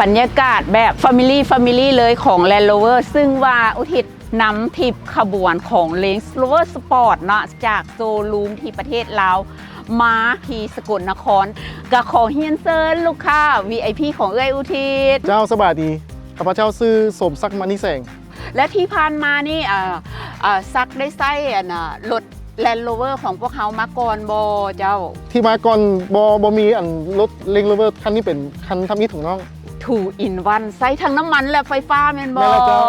ບັນຍາກາດແບບ Family Family ເລີຍຂອງ Land Rover ຊຶ່ງວ່າອຸທິດນຳທິບຂະບວນຂອງ Range Rover Sport ເນາະ ຈາກໂຊຣູມທີ່ປະເທດລາວ ມາທີ່ສະກົນນະຄອນ ກະຂໍຮຽນເຊີນລູກຄ້າ ວີໄອພີ ຂອງເອື້ອຍອຸທິດ. ເຈົ້າ ສະບາຍດີ ຂ້າພະເຈົ້າຊື່ ສົມສັກ ມະນີແສງ. ແລະທີ່ຜ່ານມານີ້ ເອີ ເອີ ສັກໄດ້ໃຊ້ອັນ ອາ ລົດ Land Rover ຂອງພວກເຮົາມາກ່ອນບໍ່ເຈົ້າ? ທີ່ມາກ່ອນບໍ່ ບໍ່ມີອັນລົດ Range Rover ຄັນນີ້ເປັນຄັນທຳອິດຂອງນ້ອງ. Two in one ໃຊ້ທັງນ້ຳມັນ ແລະ ໄຟຟ້າແມ່ນບໍ່? ແມ່ນແລ້ວເຈົ້າ.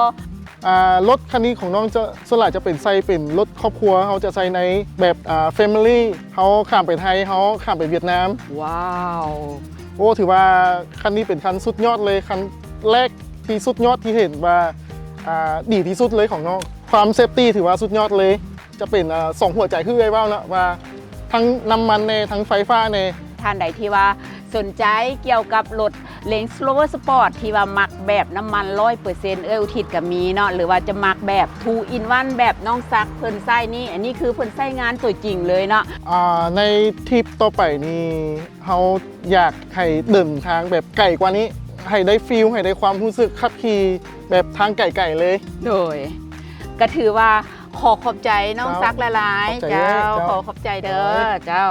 ອາ ລົດຄັນນີ້ຂອງນ້ອງຈະ ສ່ວນຫຼາຍຈະເປັນໃຊ້ເປັນລົດຄອບຄົວ ເຮົາຈະໃຊ້ໃນແບບ ອາ Family ເຮົາຂ້າມໄປໄທ ເຮົາຂ້າມໄປຫວຽດນາມ. ວ້າວ ໂອ້ ຖືວ່າຄັນນີ້ເປັນຄັນສຸດຍອດເລີຍ ຄັນແລກທີ່ສຸດຍອດທີ່ເຫັນວ່າ ອາ ດີທີ່ສຸດເລີຍຂອງນ້ອງ. ຄວາມ Safety ຖືວ່າສຸດຍອດເລີຍ ຈະເປັນ ອາ ສອງຫົວໃຈ ຄືເອື້ອຍເວົ້າເນາະ ວ່າທັງນ້ຳມັນແດ່ ທັງໄຟຟ້າແດ່. ທ່ານໃດທີ່ວ່າສົນໃຈກ່ຽວກັບລົດ Range Rover Sport ທີ່ວ່າມັກແບບນ້ຳມັນຮ້ອຍເປີເຊັນ ເອື້ອຍອຸທິດກະມີເນາະ ຫຼືວ່າຈະມັກແບບ Two in one ແບບນ້ອງສັກເພິ່ນໃຊ້ນີ້ ອັນນີ້ຄືເພິ່ນໃຊ້ງານຕົວຈິງເລີຍເນາະ. ອາ ໃນທຣິບຕໍ່ໄປນີ້ ເຮົາຢາກໃຫ້ເດີນທາງແບບໄກກວ່ານີ້ ໃຫ້ໄດ້ຟີລ ໃຫ້ໄດ້ຄວາມຮູ້ສຶກຂັບຂີ່ແບບທາງໄກໆເລີຍ. ໂດຍ ກະຖືວ່າຂໍຂອບໃຈນ້ອງສັກຫຼາຍໆ ເຈົ້າ ເຈົ້າ ຂໍຂອບໃຈເດີ ເຈົ້າ ເຈົ້າ.